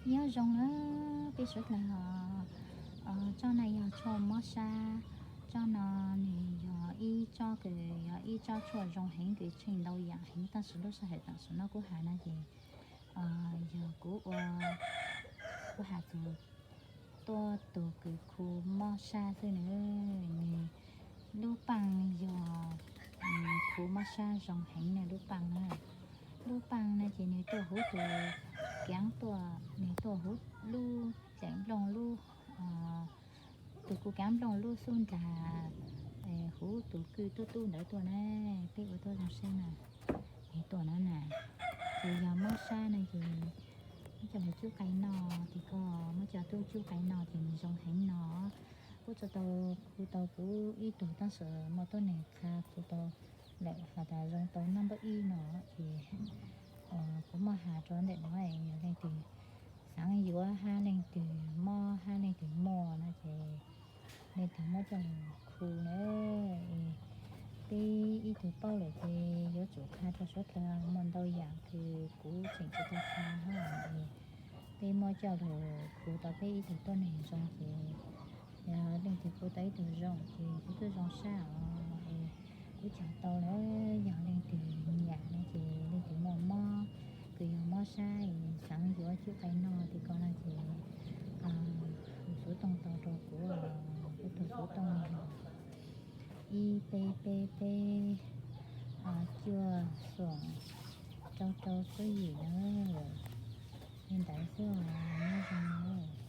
Nyob zoo na peb suav dlawg, tsob no yog tshuaj mob sab. Tsob no nws yog ib tsob kws yog ib tsob tshuaj zoo heev kws tsheej ntau yaam heev, tab sis lub sij hawm tam sim no kuv has no ces yog kuv ua, kuv has txug tuaj tug kws khu mob sab xwb na. Nws lub paaj yog khu mob sab zoo heev na lub paaj na. Lub paaj no ces nws tuaj huv tus kaav tuaj, nws tuaj huv lub teem nplooj lub, tus khu kaav nplooj lub xub nrag, huv tus kwj tub tub ntawd tuaj na. Peb ua tuaj zoo saib na, nws tuaj na na. Ces yog mob sab no ces muab coj lug cub qai noj, ces koj muab coj tub cub qai noj ces nws zoo heev no. Kuv tau, khu tau kuv ib tug tab sis muaj tuab neeg qha kuv tau lawm has tas zoo tau naj npawb ib no, ces kuv muab has rua ntawm no, yog leej twg xaav yuav hab leej twg mob hab leej twg muaj no ces leej twg muab coj lug khu na. Peb ib tug paub lawm ces yuav tsum qha rua suav dlawg, muaj ntau yaam kws kuv tseem tsis tau qha hab. Peb muab coj lug khu tau peb ib tug tuab neeg zoo ces yog leej twg khu tau ib tug zoo ces kuv twb zoo sab os. Kuv caag tau lawm, yog leej twg nyam no ces leej twg muaj mob kws yog mob sab xaav yuav cub qai noj tej ko no ces hu xuv tooj tau rua kuv, kuv tug xuv tooj yog ib peb peb peb cuaj xoom rau rau cuaj yim na. Li ntawd xwb os, nyob zoo na.